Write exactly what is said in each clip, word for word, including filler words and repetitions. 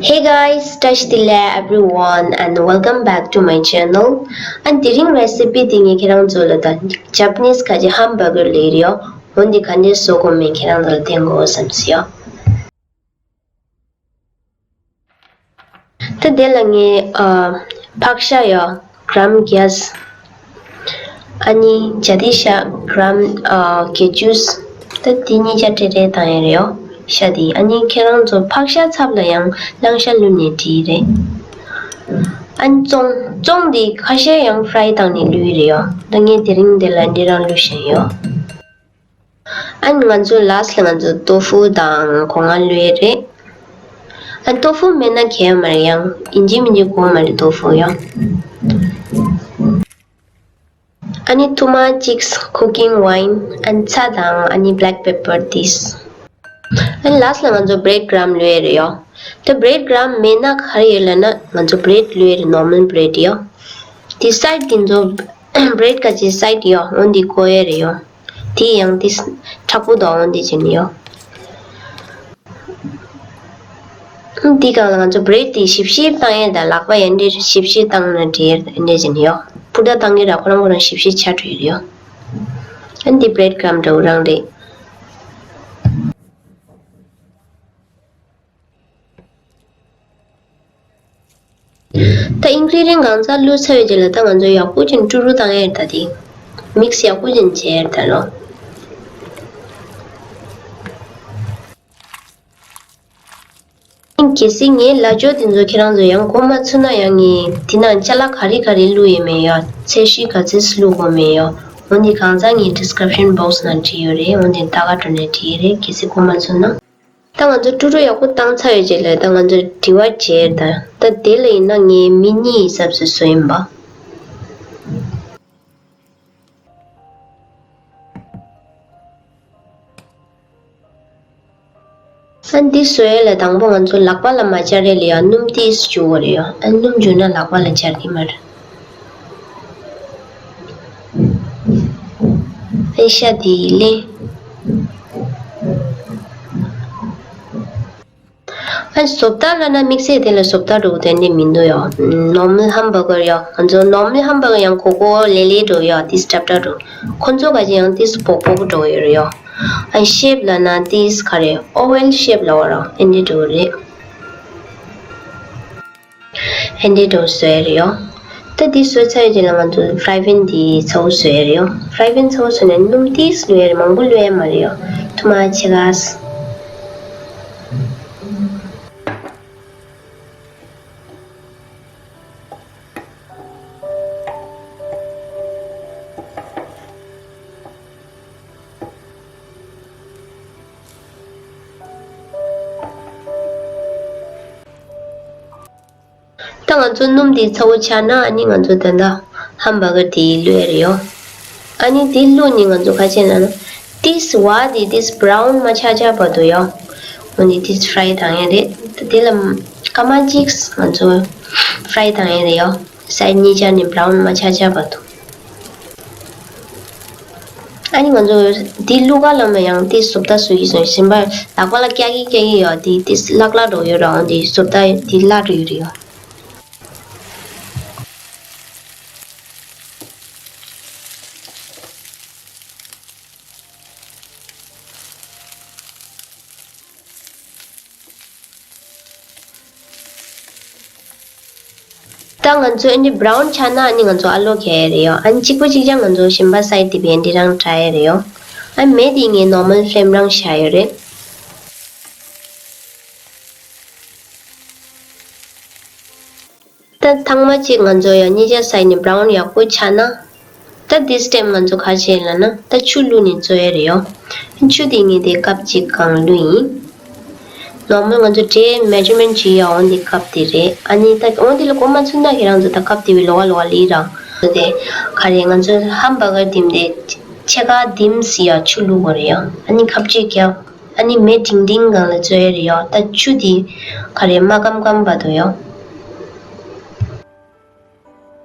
Hey guys, བཀྲ་ཤིས་བདེ་ལེགས་everyone and welcome back to my channel. ཨ་དེ་རིང་རེ་སི་པི་དེ་ངས་ཁྱེད་རང་ཚོ་ལ་ད་ཇ་པ་ནིས་ཁ་ཅིག་ཧམ་བྷར་གར་ལས་རེད་ཡོ། འོན་ཏེ་ག་འདྲས་བཟོ་དགོས་མིན་ཁྱེད་རང་ཚོ་ལ་བསྟན་དགོས་བསམ་སོང་ཡོ། ད་དེ་ལ་ངས་ཨ་ཕག་ཤ་ཡོ་གྲམ་བརྒྱད། ཨ་ནི་ཇ་དེ་ཤ་གྲམ་ཨ་བརྒྱད་ཅུ། ད་དེ་གཉིས་ཆ་སྤྲད་སྤྲད་བཏང་ཡ་རེད་ཡོ། ཤ་དེ་ཨ་ནི་ཁྱེད་རང་ཚོ་ཕག་ཤ་ཚབ་ལ་ཡང་གླང་ཤ་བླུགས་ནས་བྲིས་རེད། ཨ་ནི་བཙོང་བཙོང་དེ་ཁ་ཤས་ཡང་ཕ་རའི་བཏང་ནས་བླུགས་རེད་ཡོ། ད་ངས་དེ་རིང་དེ་ལ་འདི་རང་བླུགས་བཞིན་ཡོ། ཨ་ནི་ང་ཚོ་ལ་སི་ལ་ང་ཚོ་ཏོ་ཧྥུ་དང་སྒོ་ང་བླུགས་ཡས་རེད། ཨ་ནི་ཏོ་ཧྥུ་མེད་ན་གལ་མ་རེད། ཡང་ཡིན་གཅིག་མིན་གཅིག་དགོས་མ་རེད་ཏོ་ཧྥུ་ཡང་། ཨ་ནི་ཐུར་མ་གཅིག་cooking wine ཨ་ནི་ཚྭ་དང་ཨ་ནི་black pepper དེ། ཨ་ནི་ལ་སི་ལ་ང་ཚོ་བྷི་རེཌ་ཀྲམ་བླུགས་ཡས་རེད་ཡོ། ད་བྷི་རེཌ་ཀྲམ་མེད་ན་ག་རེ་ཡོད་ལབ་ན་ང་ཚོ་བྷི་རེཌ་བླུགས་ཡས་རེད། ནོར་མལ་བྷི་རེཌ་ཡོ། དེ་སའིཌ་དེ་ཚོ་བྷི་རེཌ་ག་ཅིག་སའིཌ་ཡོ་འོན་ཏེ་བཀོག་ཡས་རེད་ཡོ། དེ་ཡང་དེ་མཁྲེགས་པོ་དང་འོན་ཏེ་བྱས་ནས་ཡོ། འདི་སྒང་ལ་ང་ཚོ་བྷི་རེཌ་དེ་ཞིབ་ཞིབ་བཏང་ཡས་དང་ལག་པ་ཡང་འདྲེ་ཞིབ་ཞིབ་བཏང་ན་འདྲེ་འདྲེ་བྱས་ནས་ཡོ། ཕུར་ད་བཏང་གི་ར་ཁོ་རང་ཁོ་རང་ཞིབ་ཞིབ་ཆ་འགྲོ་ཡི་རེད་ཡོ། ཨ་ནི་འདི་བྷི་རེཌ་ཀྲམ་འདྲ་བོ་རང་རེད། ད་ཨིན་གྷི་རི་ཌི་ཡན་ཊི་གང་ཚང་བླུགས་ཚར་བའི་རྗེས་ལ་ད་ང་ཚོ་ཡག་པོ་ཅིག་ཀྲུ་རུ་བཏང་ཡས་ད་དེ། མིག་སི་ཡག་པོ་ཅིག་བྱས་ཡས་ད་ལོ། གལ་སྲིད་ངའི་ལ་ཅོ་དེ་ཚོ་ཁྱེད་རང་ཚོ་ཡང་གོ་མ་ཚུད་ན་ཡང་ངས་དེ་ནང་ཅ་ལག་ག་རེ་ག་རེ་བླུགས་ཡས་མེད་ཡོ། ཚད་གཞི་ག་ཚོད་བླུགས་དགོས་མེད་ཡོ། འོན་ཏེ་གང་ཚང་ངས་ཌི་སི་ཀི་རིབ་ཤན་བྷོག་སི་ནང་བྲིས་ཡོད་རེད། འོན་ཏེ་ལྟ་ག་འགྲོ་ནས་བྲིས་ཡོད་རེད། གལ་སྲིད་གོ་མ་ཚུད་ན། ད་ང་ཚོ་ཀྲུ་རུ་ཡག་པོ་བཏང་ཚར་བའི་རྗེས་ལ་ད་ང་ཚོ་དྲི་བ་བྱས་ད། ད་དེ་ལ་ཡིན་ན་ངས་མི་གཉིས་ཡི་ཧི་སབ་སུ་བཟོས་ཡིན་པ། ཨ་འདི་བཟོ་ཡས་ལ་དང་པོ་ང་ཚོ་ལག་པ་ལ་མ་སྦྱར་ཡས་ལ་ཡ་སྣུམ་ཏིས་བྱུག་དགོས་རེད་ཡ། ཨ་སྣུམ་བྱུག་ན་ལག་པ་ལ་སྦྱར་གི་མ་རེད། ཨེ་ཤ་དེ་ལས། ཨ་བཟོ་ལྟ་ལབ་ན་དམིགས་བསལ་དེ་ལ་བཟོ་ལྟ་འགྲོ་གི་དོན་དེ་མི་འདུག་ཡ། ནོར་མལ་ཧམ་བྷར་གར་ཡ། ང་ཚོ་ནོར་མལ་ཧམ་བྷར་གར་ཡང་གོ་གོ་ལེ་ལེ་འགྲོ་ཡ། ཏིས་སྲབ་སྲབ་འགྲོ། ཁོ་ཚོ་ག་ཅིག་ཡང་ཏིས་སྦོག་སྦོག་འགྲོ་ཡོད་རེད་ཡ། ཨ་ཤེབ་ལབ་ན་ཏིས་ག་རེ་ཨོ་ཝལ་ཤེབ་ལབ་པ་ར་ཨེ་འདྲ་འགྲོ་རེད། ཨེ་འདྲ་འགྲོ་བཟོས་རེད་ཡོ། ད་འདི་བཟོས་ཚར་རྗེས་ལ་ང་ཚོ་ཧྥ་རའི་ཕན་འདི་ཚ་བོ་བཟོས་རེད་ཡོ། ཧྥ་རའི་ཕན་ཚ་བོ་བཟོས་ནས་སྣུམ་ཏིས་བླུགས་ཡ་རེད། མང་པོ་བླུགས་ཡ་མ་རེད་ཡོ། ཐུར་མ་ཕྱེད་ཀ། ད་ང་ཚོ་སྣུམ་འདི་ཚ་བོ་ཆགས་ན་ཨ་ནི་ང་ཚོ་ད་ལྟ་ཧམ་བྷར་གར་དེ་བླུགས་ཡ་རེད་ཡོ། ཨ་ནི་དེ་བླུགས་ནས་ང་ཚོ་ག་བྱས་ན་ན་ཏིས་བ་དེ་ཏིས་བྷ་རའུན་མ་ཆགས་ཆགས་བར་དུ་ཡོ། འོ་ནི་ཏིས་ཕ་རའི་བཏང་ཡ་རེད། ད་དེ་ལ་སྐར་མ་གཅིག་ང་ཚོ་ཕ་རའི་བཏང་ཡ་རེད་ཡོ། སའིཌ་གཉིས་ཆ་ནས་བྷ་རའུན་མ་ཆགས་ཆགས་བར་དུ། ཨ་ནི་ང་ཚོ་འདི་བླུགས་ག་ལ་མ་ཡང་ཏིས་བཟོ་ལྟ་བཟོ་གི་སོང་། གཞན་པ་ལག་པ་ལ་བཀྱག་གི་བཀྱག་གི་ཡོད། དེ་ཏིས་བརླག་བརླག་འགྲོ་ཡོད་ར། འོ་འདི་བཟོ་ལྟ་དེ་བརླག་འགྲོ་ཡོད་རེད་ཡོ། ད་ང་ཚོ་ཨ་ནི་བྷ་རའུན་ཆགས་ན་ཨ་ནི་ང་ཚོ་ཨ་ལོ་ག་ཡ་རེད་ཡོ། ཨ་ནི་གཅིག་པོ་གཅིག་རྐྱང་ང་ཚོ་གཞན་པ་སའིཌ་དེ་བས་འདི་རང་བྲ་ཡ་རེད་ཡོ། ཨ་མེ་དེ་ངས་ནོར་མལ་ཕླེམ་རང་བཞག་ཡོད་རེད། ད་ཐེངས་མ་གཅིག་ང་ཚོ་ཡང་གཉིས་ཆ་སའིཌ་ནས་བྷ་རའུན་ཡག་པོ་ཆགས་ན། ད་འདི་སི་ཊེབ་ང་ཚོ་ག་རེ་བྱེད་ལབ་ན་ད་ཆུ་བླུགས་ནས་བཙོ་ཡ་རེད་ཡོ། ཆུ་དེ་ངས་དེ་ཀབ་གཅིག་སྒང་བླུགས་ཡིན། ནོར་མལ་ང་ཚོ་འབྲས་མེ་ཇར་མེན་ཊི་བྱེད་ཡ་འོ་འདི་ཀབ་དེ་རེད། ཨ་ནི་ད་འོ་འདི་ལ་གོ་མ་ཚུད་ན་ཁྱེད་རང་ཚོ་ད་ཀབ་དེ་བའི་ལོགས་ཀ་ལོགས་ཀ་ལི་ར། དེ་ག་རེ་ང་ཚོ་ཧམ་བྷར་གར་ལྡེམ་དེ་ཕྱེད་ཀ་ལྡེམ་སི་ཡ་ཆུ་བླུགས་དགོས་རེད་ཡོ། ཨ་ནི་ཁབ་ཆུ་རྒྱབ། ཨ་ནི་མེ་འབྲིང་འབྲིང་སྒང་ལ་བཙོ་ཡ་རེད་ཡོ། ད་ཆུ་དེ་ག་རེ་མ་སྐམ་སྐམ་བར་དུ་ཡོ།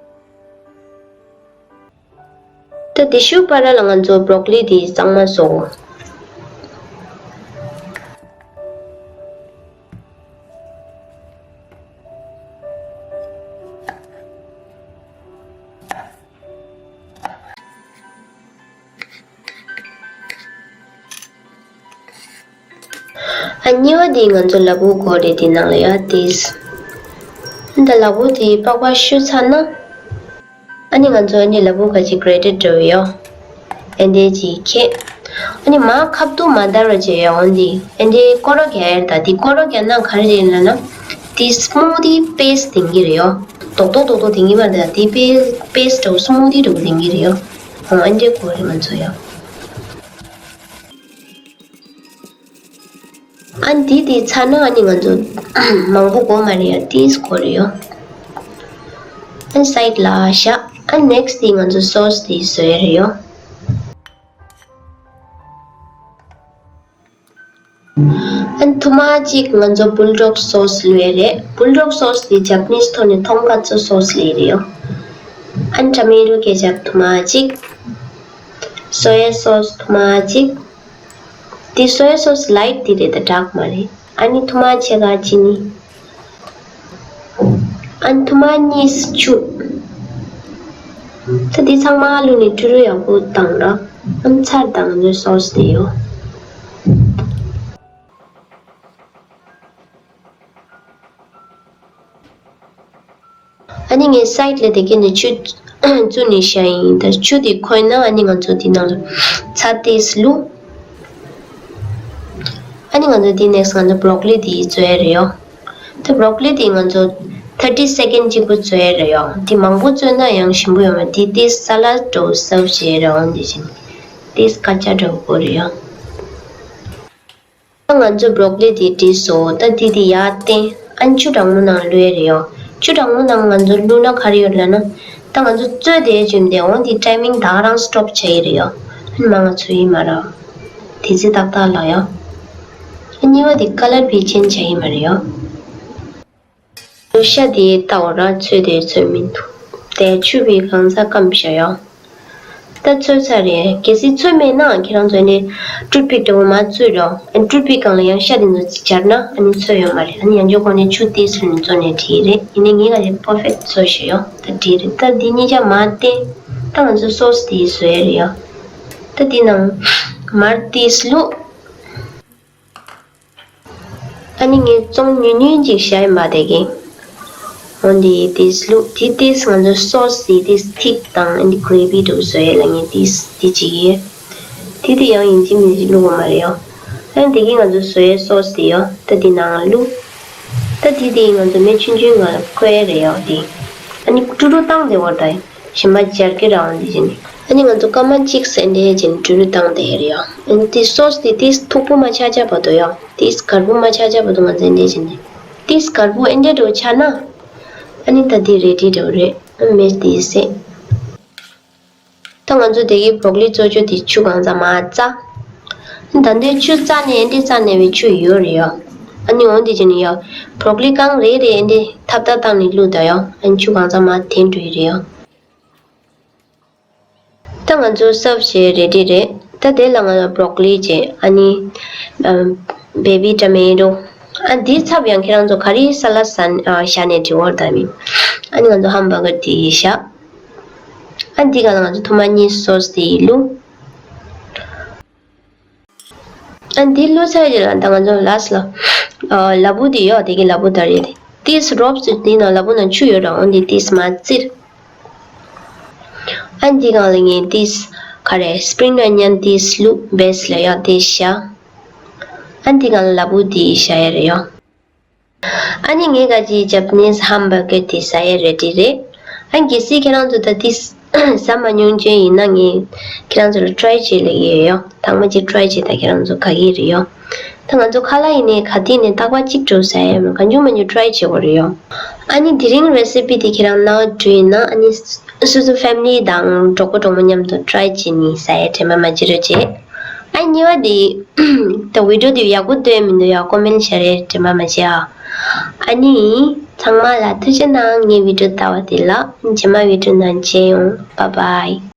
ད་དེ་ཤུ་བར་ལ་ང་ཚོ་བྷོ་རོ་ཀོ་ལི་དེ་གཙང་མ་བཟོ། ཨ་གཉིས་པ་དེ་ང་ཚོ་ལ་ཕུག་གོ་རེད། དེ་ནང་ལ་ཡ་དེས། ད་ལ་ཕུག་དེ་པགས་པ་བཤུས་ཚར་ན། ཨ་ནི་ང་ཚོ་ཨ་ནི་ལ་ཕུག་ག་ཅིག་གྲེ་ཌེ་ཊི་འདྲ་བོ་ཡོད། ཨེ་འདྲས་ཅིག་ཁྱེད། ཨ་ནི་མ་ཁ་ཐུག་མ་བརྡར་བ་བྱས་ཡོང་འདི་ཨེ་འདྲས་ཀོ་རོ་ག་ཡར་ད་འདི་ཀོ་རོ་ག་ན་ག་རེ་རེད་ལབ་ན། དེ་སྨུ་དི་པེ་སི་ཊི་དེང་གི་རེད་ཡོད། རྡོག་རྡོག་རྡོག་རྡོག་དེང་གི་མ་རེད་ད། དེ་པེ་པེ་སི་ཊི་འདྲ་བོ་སྨུ་དི་འདྲ་བོ་དེང་གི་རེད་ཡོད། ཨོ་ཨེ་འདྲས་གོ་རེད་ང་ཚོ་ཡོད། ཨ་འདི་དེ་ཚར་ན་ཨ་ནི་ང་ཚོ་མང་པོ་དགོས་མ་རེད་ཡ། ཏིས་དགོས་རེད་ཡོ། ཨ་སའིཌ་ལ་བཞག་ཨ་ནེག་སི་དེ་ང་ཚོ་སོ་སི་དེ་བཟོ་ཡ་རེད་ཡོ། ཨ་ཐུ་མ་གཅིག་ང་ཚོ་བུལ་ཌོག་སོ་སི་ལོས་རེད། བུལ་ཌོག་སོ་སི་དེ་ཇ་པ་ནིས་ཐོག་ནས་ཐོང་ཀ་ཚོ་སོ་སི་ལས་རེད་ཡོ། ཨ་ཊ་མེ་ཊོ་ཀེ་ཅབ་ཐུ་མ་གཅིག་སོ་ཡ་སོ་སི་ཐུ་མ་གཅིག་དེ་སོ་ཡ་སོ་སི་ལའིཊ་དེ་རེད་ད། དྲག་མ་རེད། ཨ་ནི་ཐུ་མ་ཕྱེད་ཀ་ཅི་ནི། ཨ་ནི་ཐུ་མ་གཉིས་ཆུ། ད་དེ་ཚང་མ་བླུགས་ནས་ཕྲུ་རུ་ཡག་པོ་བཏང་ར། ཨ་ནི་ཚར་དང་ནི་སོ་སི་དེ་ཡོད། ཨ་ནི་ངས་སའིཌ་ལ་དེ་གས་ནས་ཆུ་བཙུགས་ནས་བཞག་ཡིན། ད་ཆུ་དེ་ཁོལ་ན་ཨ་ནི་ང་ཚོ་དེ་ནང་ལ་ཚྭ་ཏོག་ཙམ་བླུགས། ཨ་ནི་ང་ཚོ་དེ་ནེག་སི་ང་ཚོ་བྷོ་རོ་ཀོ་ལི་དེ་བཙོས་ཡ་རེད་ཡོ། ད་བྷོ་རོ་ཀོ་ལི་དེ་ང་ཚོ་ཐར་ཊི་སེ་ཀེན་ཌ་གཅིག་པོ་བཙོས་ཡ་རེད་ཡོ། དེ་མང་པོ་བཙོས་ན་ཡང་ཞིམ་པོ་ཡོང་མ་རེད། དེ་དེ་ས་ལད་འདྲ་བོ་སརབ་བྱས་རེད་འོ་འདི་བྱས་ནས། དེ་སྐད་ཆ་འདྲ་བོ་དགོས་རེད་ཡོ། ད་ང་ཚོ་བྷོ་རོ་ཀོ་ལི་དེ་བྲིས་སོ། ད་དེ་དེ་ཡར་བསྟན། ཨ་ནི་ཆུ་གྲང་མོ་ནང་བླུགས་ཡ་རེད་ཡོ། ཆུ་གྲང་མོ་ནང་ང་ཚོ་བླུགས་ན་ག་རེ་ཡོད་ལབ་ན། ད་ང་ཚོ་བཙོས་དེ་བྱུང་དེ་འོ་འདི་ཊའི་མིང་ད་ག་རང་སི་ཊོབ་བྱ་ཡི་རེད་ཡོ། ཨ་ནི་མ་ང་ཚོ་ཡིན་མ་ར། དེ་ཚེ་ཏག་ཏག་ལ་ཡོ། ཨ་གཉིས་པ་དེ་ཀ་ལར་བི་ཅེན་ཇི་བྱ་ཡི་མ་རེད་ཡོ། ཤ་དེ་ལྟ་བ་ར་ཚོས་དེ་ཚོས་མི་འདུག་དེ་ཆུ་བི་གང་ཚ་སྐམ་བྱ་ཡོ། ད་ཚོས་ཚར་རེད། གལ་སྲིད་ཚོས་མེད་ན་ཁྱེད་རང་ཚོ་ནི་ཊུ་ཐ་པིག་འདྲ་བོ་མ་བཙུགས་རོགས། ཨ་ཊུ་ཐ་པིག་སྒང་ལ་ཡང་ཤ་དེ་ཚོ་སྦྱར་ན་ཨ་ནི་ཚོས་ཡོད་མ་རེད། ཨ་ནི་ཡང་ཅོ་ཁོ་ནས་ཆུ་ཏོག་ཙམ་ནས་བཙོས་ནས་བྲིས་རེད། ཡིན་ནའི་ངས་ག་རེ་པར་ཕེག་བཟོ་ཤེས་ཡོ། ད་བྲིས་རེད། ད་འདི་གཉིས་ཆ་མ་བསྟན། ད་ང་ཚོ་སོ་སི་དེ་བཟོ་ཡ་རེད་ཡོ། ད་འདི་ནང་མར་ཏོག་ཙམ་བླུགས། ཨ་ནི་ངས་བཙོང་ཉུང་ཉུང་ཅིག་བཞག་ཡིན་པ་དེ་གིན། འོ་འདི་ཏོག་ཙམ་བླུགས། དེ་ཏོག་ཙམ་ང་ཚོ་སོ་སི་དེ་ཏོག་ཙམ་ཐིག་དང་ཨ་ནི་གྷི་རེ་བི་འདྲ་བོ་བཟོ་ཡས་ལ་ངས་ཏོག་ཙམ་དེ་བྱེད་ཀྱི་ཡོད། དེ་དེ་ཡང་ཡིན་གཅིག་མིན་གཅིག་བླུགས་པ་མ་རེད་ཡོ། ཨ་ནི་དེ་གིན་ང་ཚོ་བཟོ་ཡས་སོ་སི་དེ་ཡོ། ད་དེ་ནང་ལ་བླུགས། ད་དེ་དེ་ང་ཚོ་མེ་ཆུང་ཆུང་ངང་ལ་བསྐོལ་ཡས་རེད་ཡོ་དེ། ཨ་ནི་ཀྲུ་ཀྲུ་བཏང་དེ་བར་ད་ཡིན། གཞན་པ་སྦྱར་གྱི་རང་འདི་བྱས་ནས། ཨ་ནི་ང་ཚོ་སྐར་མ་གཅིག་ཙམ་འདྲ་བྱས་ནས་ཀྲུ་ཀྲུ་བཏང་བསྡད་ཡོད་རེད་ཡ། ཨ་ནི་དེ་སོ་སི་དེ་དེ་མཐུག་པོ་མ་ཆགས་ཆགས་བར་དུ་ཡ། དེ་དཀར་པོ་མ་ཆགས་ཆགས་བར་དུ་ང་ཚོ་འདྲ་བྱས་ནས། དེ་དཀར་པོ་ཨེ་འདྲ་འདྲ་བོ་ཆགས་ན། ཨ་ནི་ད་དེ་རེ་ཌི་འདྲ་བོ་རེད། ཨ་མེ་དེ་སེ། ད་ང་ཚོ་དེ་གའི་བྷོ་རོ་ཀོ་ལི་བཙོ་རྒྱུ་དེ་ཆུ་གང་ཚ་མ་བཙའ། ད་འདི་ཆུ་བཙའ་ནས་ཨེ་འདྲ་བཙའ་ནས་བའི་ཆུ་ཡོད་རེད་ཡ། ཨ་ནི་འོ་འདི་བྱས་ནས་ཡ། བྷོ་རོ་ཀོ་ལི་རྐང་རེ་རེ་ཨེ་འདྲ་ཐབ་ཐབ་བཏང་ནས་བླུགས་ད་ཡ། ཨ་ནི་ཆུ་གང་ཚ་མ་འཐེན་འགྲོ་ཡི་རེད་ཡ། ད་ང་ཚོ་སརབ་བྱས་རེ་ཌི་རེད། ད་དེ་ལ་ང་ལ་བྷོ་རོ་ཀོ་ལི་བྱས། ཨ་ནི་ཨམ་བེ་བི་ཊ་མེ་ཊོ། ཨ་འདིའི་ཚབ་ཡང་ཁྱེད་རང་ཚོ་ག་རེ་ས་ལད་ཟ་ཨ་བཞག་ནས་འགྲིག་གི་རེད་ད་མིན། ཨ་ནི་ང་ཚོ་ཧམ་བྷར་གར་དེ་བཞག་ཨ་འདི་ག་ལ་ང་ཚོ་ཐུ་མ་གཉིས་སོ་སི་དེ་བླུགས། ཨ་འདི་བླུགས་ཚར་རྗེས་ལ་ད་ང་ཚོ་ལ་སི་ལ་ཨ་ལ་ཕུག་དེ་ཡོད། དེ་གི་ལ་ཕུག་ད་རེད། ཏོག་ཙམ་རོབ་ཙམ་དེ་ནང་ལ་ཕུག་ནང་ཆུ་ཡོད་ར། འོ་འདི་ཏོག་ཙམ་མར་བཙིར། ཨ་འདི་སྒང་ལ་ངས་ཏོག་ཙམ་ག་རེ་སི་པི་རིང་ཨོ་ནི་ཡན་ཏོག་ཙམ་བླུགས། བེ་སི་ལ་ཡ་དེ་བཞག་ཨ་འདི་སྒང་ལ་ལ་ཕུག་དེ་བཞག་ཡ་རེད་ཡ། ཨ་ནི་ངས་ག་ཅིག་ཇ་པ་ནིས་ཧམ་བྷར་གར་དེ་ཟ་ཡས་རེ་ཌི་རེད། ཨ་གལ་སྲིད་ཁྱེད་རང་ཚོ་ད་དེ་ཟ་མ་མྱོང་མཁན་ཡིན་ན་ངས་ཁྱེད་རང་ཚོ་ལ་ཊི་རའི་བྱེད་ལེ་ཡོད་ཡོ། དང་མ་ཅིག་ཊི་རའི་བྱེད་ད་ཁྱེད་རང་ཚོ་ག་གི་རེད་ཡོ། ད་ང་ཚོ་ཁ་ལག་ཡིན་ནའི་ག་དུས་ནས་རྟག་པ་གཅིག་འགྲོ་ཟ་ཡས་མ་གང་བྱུང་མང་བྱུང་ཊི་རའི་བྱེད་དགོས་རེད་ཡོ། ཨ་ནི་དེ་རིང་རེ་སི་པི་དེ་ཁྱེད་རང་རྣ་བར་འགྲོ་ཡིན་ན་ཨ་ནི་སོ་སོ་ཕེ་མི་ལི་དང་གྲོགས་པོ་གྲོགས་མོ་མཉམ་དུ་ཊི་རའི་བྱེད་ནས་ཟ་ཡས་དྲན་པ་མ་བརྗེད་རོགས་བྱེད། ཨ་གཉིས་པ་དེ། ད་བི་ཌི་ཡོ་དེ་ཡག་པོ་འདུག་མི་འདུག་ཡ་ཀོ་མེན་ཊི་བྱས་རེ་དྲན་པ་མ་བརྗེད་ཨ། ཨ་ནི། ཚང་མ་ལ་ཐུགས་རྗེ་གནང་། ངའི་བི་ཌི་ཡོ་ལྟ་བ་དེ་ལ། རྗེས་མ་བི་ཌི་ཡོ་ནང་མཇལ་ཡོང་། བྷའི་བྷའི།